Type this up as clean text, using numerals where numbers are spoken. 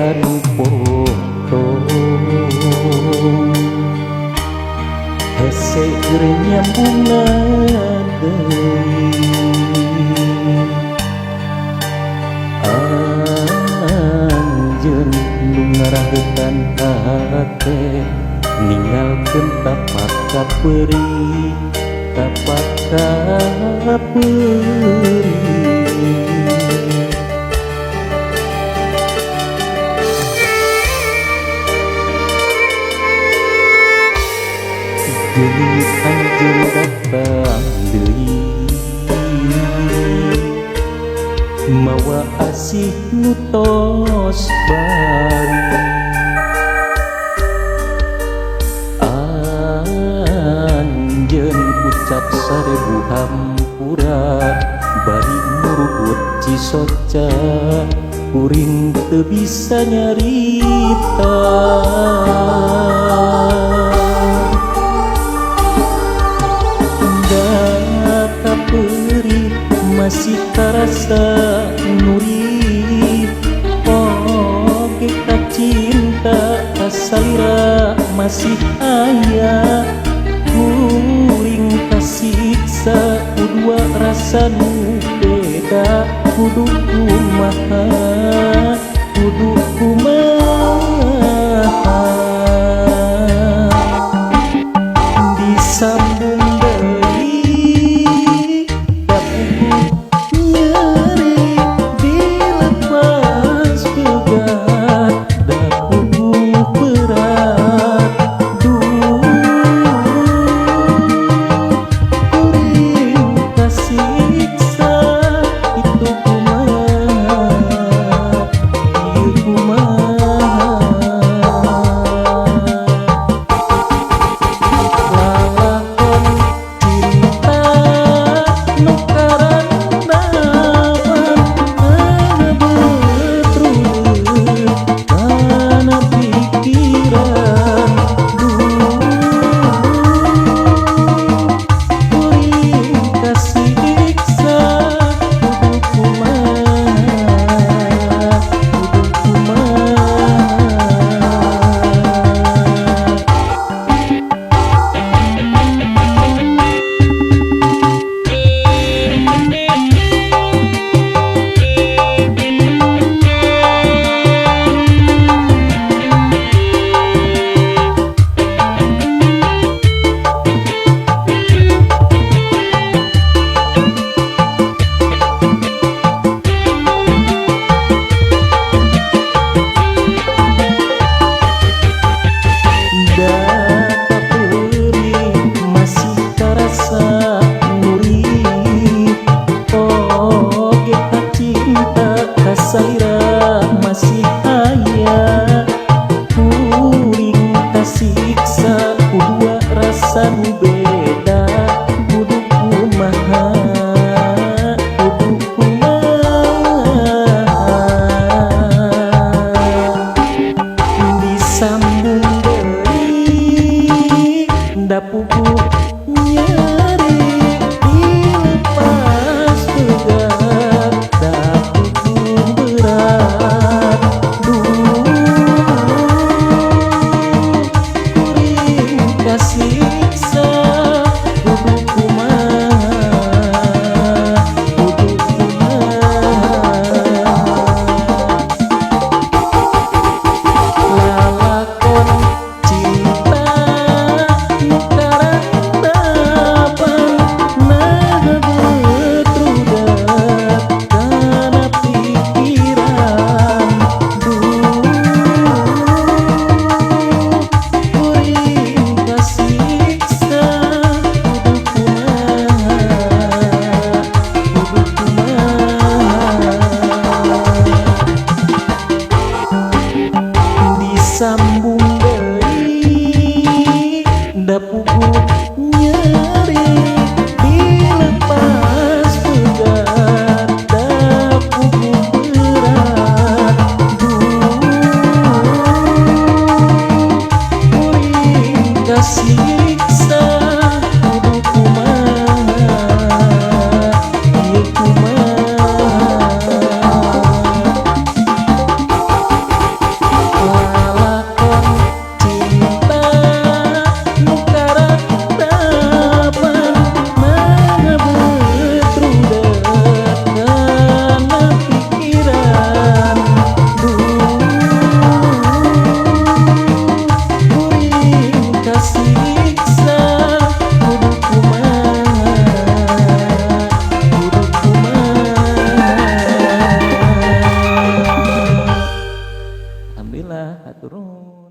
kanu potong hese keur nyambungna deui anjeun nu ngaraheutan hate ninggalkeun tapak kapeurih tapak kapeurih. Geuning anjeun datang deui mawa asih nu tos bari anjeun ucap sarebu hampura bari murugut cisoca kuring teu bisa nyarita. Kapeurih masih tarasa nuri oge ka cinta kasalira masih aya kuring kasiksa ku dua rasa nu beda kudu kumaha kudu kumaha disambung masih aya kuring kasiksa ku dua rasa nu beda kudu kumaha kudu kumaha disambung deui da puguh nyeri dilepas pegat da puguh berat. Kasiksa kudu kumaha kudu kumaha lalakon cinta nu karandapan nah betrudat kana pikiran duh kuring kasiksa kudu kumaha kudu kumaha disambung deui da puguh nyeri dilepas pegat da puguh berat duh kuring kasiksa kudu kumaha ieu kumaha. Hatur nuhun.